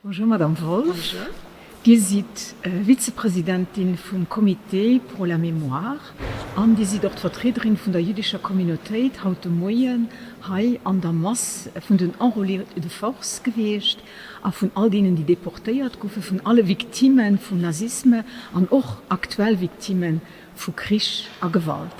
Bonjour Madame Wolff, Dir sidd Vizepresidentin vum Comité pour la mémoire an Dir sidd och d'Vertriederin vun der jüddescher Communautéit haut de Moien hei an der Mass vun den Enrôlés de force gewiescht a vun all deenen, déi deportéiert goufen, vun alle Victimme vum Nazisme an och aktuell Victimme vu Krich a Gewalt.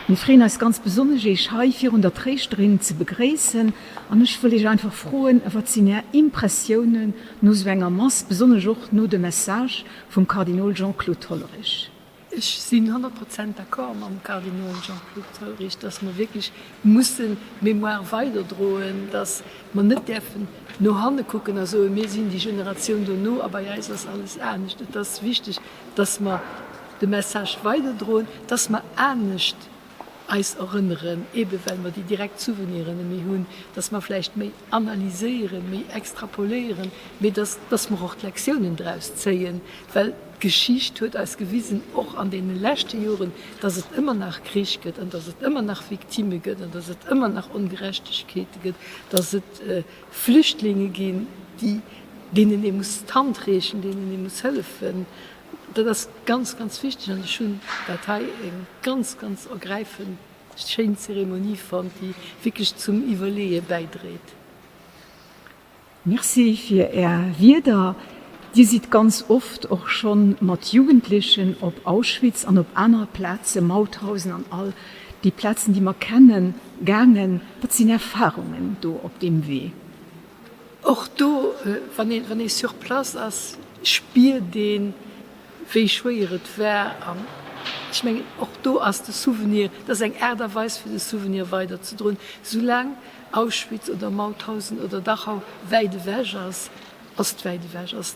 Mir freeën eis ganz besonnesch Iech hei virun der Tréischterin ze begréissen an ech wëll Iech einfach froen, wat sinn Är Impressiounen no sou enger Mass, besonnesch och no dem Message vum Kardinol Jean-Claude Hollerich? Ech sinn 100 Prozent d'accord mam Kardinol Jean-Claude Hollerich, dass mer wierklech mussen d'Mémoire weiderdroen, dass mer net däerfen no hanne kucken a soen, mir sinn déi Generatioun dono a bei eis ass alles anescht. Et ass wichteg, dass mer de Message weiderdroen, dass mer anescht eis erënneren, eebe well mer déi direkt Souveniren net méi hunn, dass mer vläicht méi analyséieren, méi extrapoléieren, mee dass, dass mer och d'Lektiounen draus zéien, well d'Geschicht huet eis gewisen, och an deene leschte Joren, dass et ëmmer nach Krich gëtt an dass et ëmmer nach Victimë gëtt an dass et ëmmer nach Ongerechtegkeete gëtt, dass et Flüchtlinge ginn, déi, deenen ee muss d'Hand reechen, deenen ee muss hëllefen. Dat ass ganz, ganz wichteg an ech hunn dat hei eng ganz, ganz ergräifend schéin Zeremonie fonnt, déi wierklech zum Iwwerleeë bäidréit. Merci fir Är Wierder. Dir sidd ganz oft och scho mat Jugendlechen op Auschwitz an op anere Plaze, Mauthausen an all déi Plazen, déi mer kennen, gaangen. Wat sinn Erfarungen do op deem Wee? Och do, wann een, wann ee sur place ass, spiert een, wéi schwéier et war. An ech mengen, och do ass de Souvenir, dat ass eng Aart a Weis, fir de Souvenir weiderzedroen. Soulaang Auschwitz oder Mauthausen oder Dachau wäit ewech ass, ass et wäit ewech, ass,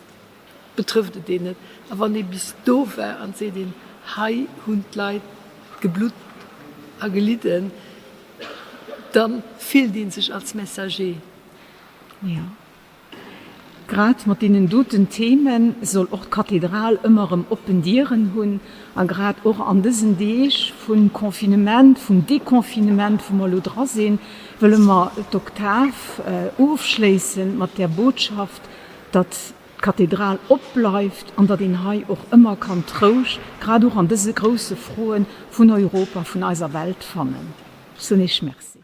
betrëfft et een net. A wann ee bis do war an et seet een, hei hunn d'Leit geblutt a gelidden, da fillt ee sech als Messager. Jo. Grad mat deenen doten Theme soll och d'Kathedral ëmmer erëm oppen Dieren hunn. A grad och an dësen Deeg vun Confinement, vum Deconfinement, wou mer elo dra sinn, wëlle mer d'Oktav ofschléisse mat där Botschaft, datt d'Kathedral op bleift an datt een hei och ëmmer kann Trouscht, grad och an dëse grousse Froe vun Europa, vun eiser Welt fannen. Ech soen Iech Merci.